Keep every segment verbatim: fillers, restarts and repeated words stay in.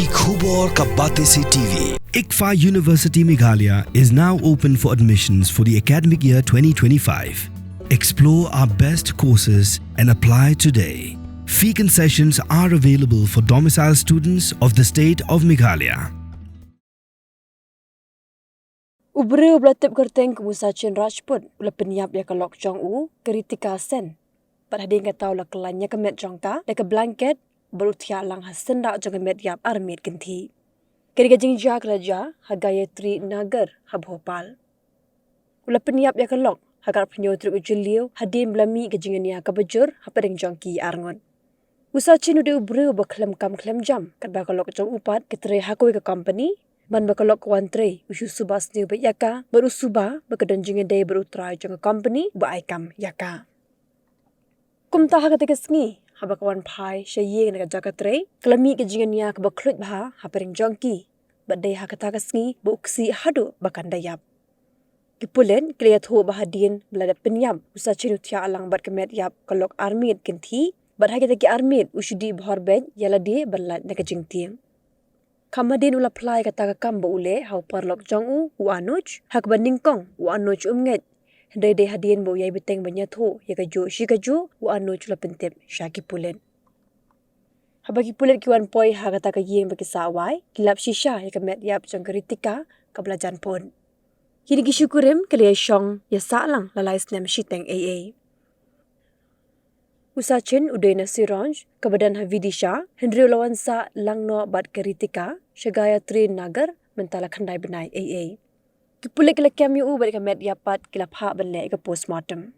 Khubor ka Batesi T V. ICFAI University Meghalaya is now open for admissions for the academic year twenty twenty-five. Explore our best courses and apply today. Fee concessions are available for domicile students of the state of Meghalaya. U briew ba la tip kyrteng kum u Sachin Rajput u la pynïap ïa ka lok jong u, ka Ritika Sen. Bad hadien kata u la khlaiñ ïa ka met jong ka da ka blanket bad u thiah lang ha syndah jong ka met ïap ar miet kynthih. Kane ka jingjia ka la jia ha Gayatri Nagar ha Bhopal. U la pynïap ïa ka lok ha ka arphew hynñiew tarik u Jylliew hadien ba la mih ka jingïania kaba jur hapdeng jong ki arngut. U Sachin u dei u briew ba khlem kam khlem jam, katba ka lok jong u pat ka trei ha kawei ka company. Man ba ka lok ka wan trei, u shu suba sniew beit ïa ka bad u suba ba ka don jingïadei bad u trai jong ka company ba ai kam ïa ka. Kumta ha kata ka sngi, haba ka wan phai sha ïing na ka jaka trei, ka la mih ka jingïania kaba khluit bha hapdeng jong ki. Bad dei ha kata ka sngi ba u ksih haduh ba kan da ïap. Ki pulit ki la ïathuh ba hadien ba la dep pynïap, u Sachin u thiah lang bad ka met ïap ka lok ar miet kynthih, bad ha kita ki ar miet u shu dih bhor beit ïa lade ban lait na ka jingtieng. Kham hadien u la phla ïa kata ka kam ba u leh ha u paralok jong u, u Anuj, ha kaba nyngkong u Anuj um ngeit. Hynrei dei hadien ba u ïai bteng ban ïathuh ïa kajuh shi kajuh, u Anuj u la pyntip sha ki pulit. Haba ki pulit ki wan poi ha kata ka ïing ba ki sah wai, ki lap shisha ïa ka met ïap jong ka Ritika kaba la jan pud. Kine ki shikurim ki la ïashong ïasah lang la lai snem shiteng eiei. U Sachin u dei na Sironj kaba don ha Vidisha, hynrei u la wan sah lang noh bad ka Ritika sha Gayatri Nagar mynta la khyndai bnai eiei. Ki pulit ki la kem ïa u bad ka met ïap pat ki la phah ban leh ïa ka postmortem.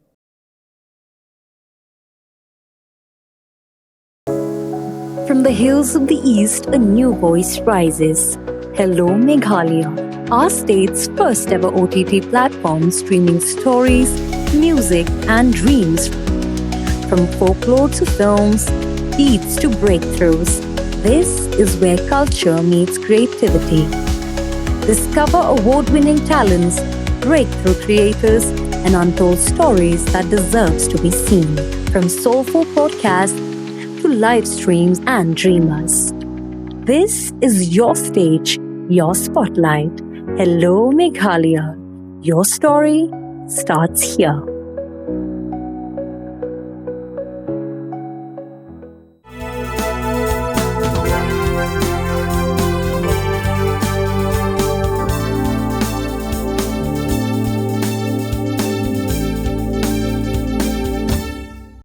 From the hills of the East, a new voice rises. Hello, Meghalaya, our state's first ever O T T platform streaming stories, music, and dreams. From folklore to films, beats to breakthroughs, this is where culture meets creativity. Discover award winning talents, breakthrough creators, and untold stories that deserves to be seen. From soulful podcasts to live streams and dreamers. This is your stage, your spotlight. Hello, Meghalaya. Your story starts here.